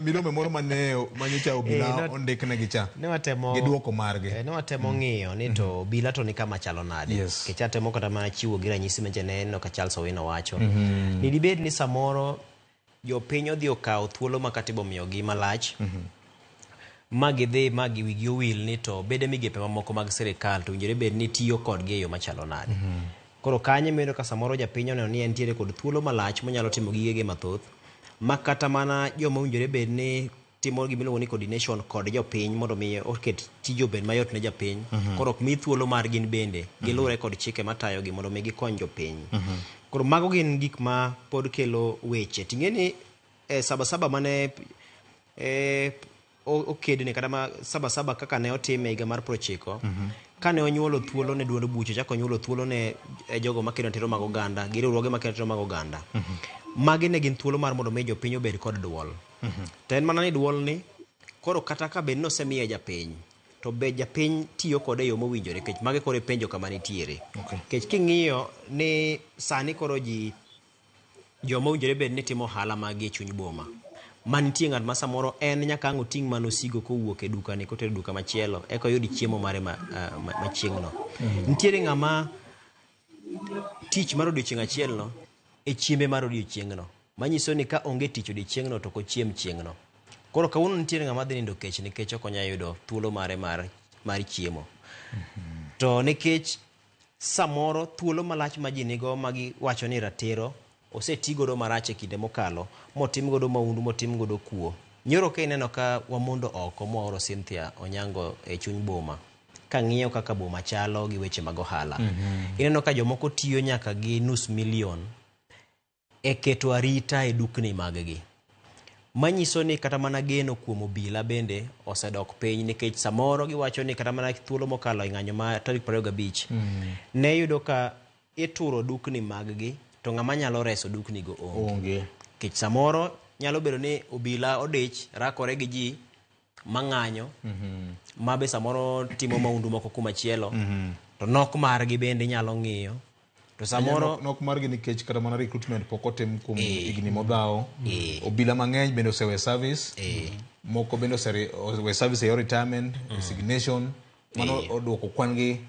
Milome moro mane manyocha obila ondiknegi cha. Ne watemo gi duoko margi. Ne watemo ng'iyo ni to obila to ni kama chalo nade. Nikech atemo kata mana chiwo gi ranyisi manyicha ne neno ka Charles Owino wacho. Ni dibed ni samoro jopiny odhi okawo thuolo ma katiba omiyogi malach. Ma gidhi ma gi wigi owil ni to bede migepe mamoko mag sirikal to owinjore bed ni tiyo kodgi e yo machalo nade. Koro kanyo ema iyudo ka samoro japiny oneno ni entiere kod thuolo malach monyalo timo gigege mathoth ma kata mana joma owinjore bed ni timo gima iluongo ni coordination kod jopiny mondo mi oket tije obed mayot ne japiny. Koro ok mi thuolo mar gin bende giluwre kod chike matayogi mondo mi gikony jopiny. Koro mago gin gik ma pod kelo weche. Ting'e ni e Sabasaba mane e, okedne kata ma Sabasaba kaka ne otime higa mar 90 kane onyuolo thuolo ne duond buche chako onyuolo thuolo ne jogo makedo ratiro mag oganda gi riwruoge makedo ratiro mag oganda. Magi ne gin thuolo mar mondo mi jopiny obed kod duol. To en mana ni duol ni koro kata ka bed ni osemiye japiny to be japiny tiyo kode e yo mowinjore nikech magi koro e penjo kama nitiere. Nikech king'iyo ni sani koro ji joma owinjore bed ni timo ohala maggi e chuny boma ma nitie ng'at ma samoro en nyaka ang' oting' mana osigo kowuok e dukani kotero e duka machielo eka oyud chiemo mare ma, ma, ma chieng'no. Nitiere ng'ama tich mar odiochieng' achiel no e chiembe mar odiochieng'no manyiso ni ka onge tich odiochieng'no to ok ochiem chieng'no. Koro kawuono nitiere ng'ama dhi nindo kech nikech ok onyal yudo thuolo mare mar, mar chiemo. To nikech Samoro thuolo malach ma ji nigo ma giwacho ni ratiro oseti godo marach e kinde mokalo motim godo maundu motim godo kuo. Nyoro ka ineno ka wamondo oko mwaoro Cynthia Onyango e chuny boma ka ng'iyo kaka boma chalo gi weche mag ohala. Ineno ka jomoko tiyo nyaka gi nus milion e keto arita e dukni maggi. Manyiso ni kata mana geno kuom obila bende osedok piny nikech samoro giwacho ni kata mana thuolo mokalo e ng'anyo ma tarik 25 ne yudo ka ituro dukni maggi to ng'ama nyalo reso dukni go onge. Onge. Nikech samoro nyalo bedo ni obila odich rakore gi ji mang'anyo ma be samoro timo maundu moko kumachielo to nok margi bende inyalo ng'iyo to samoro nok margi nikech kata mana recruitment pok otim kuom higni modhawo. Obila mang'eny bende osewe service. Moko bende osewe service e yor retirement, resignation. Mano oduoko kwan gi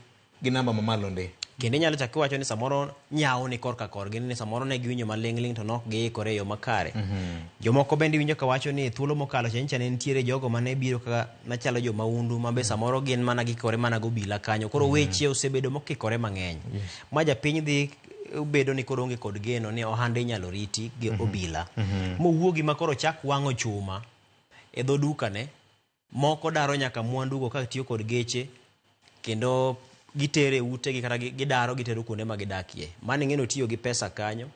gi namba mamalo ndi. Kendo inyalo chak iwacho ni samoro nyawo ni korka korgi ni samoro ne giwinjo maling'ling' to nok giikore e yo makare. Jomoko bende iwinjo ka wacho ni thuolo mokalo cha nyicha ne nitiere jogo mane biro kaka machalo jo maundu ma be samoro gin mana gikore mana gobila kanyo. Koro weche osebedo mokikore mang'eny. Ma japiny dhi bedo ni koro onge kod geno ni ohande inyalo riti gi obila. Mowuogi ma koro chak wang'o chuma e dho dukane. Moko daro nyaka mwandugo ka tiyo kod geche kendo gitere e utegi kata gidaro gitero kuonde ma gidakie. Mano ing'e ni otiyo gi pesa kanyo.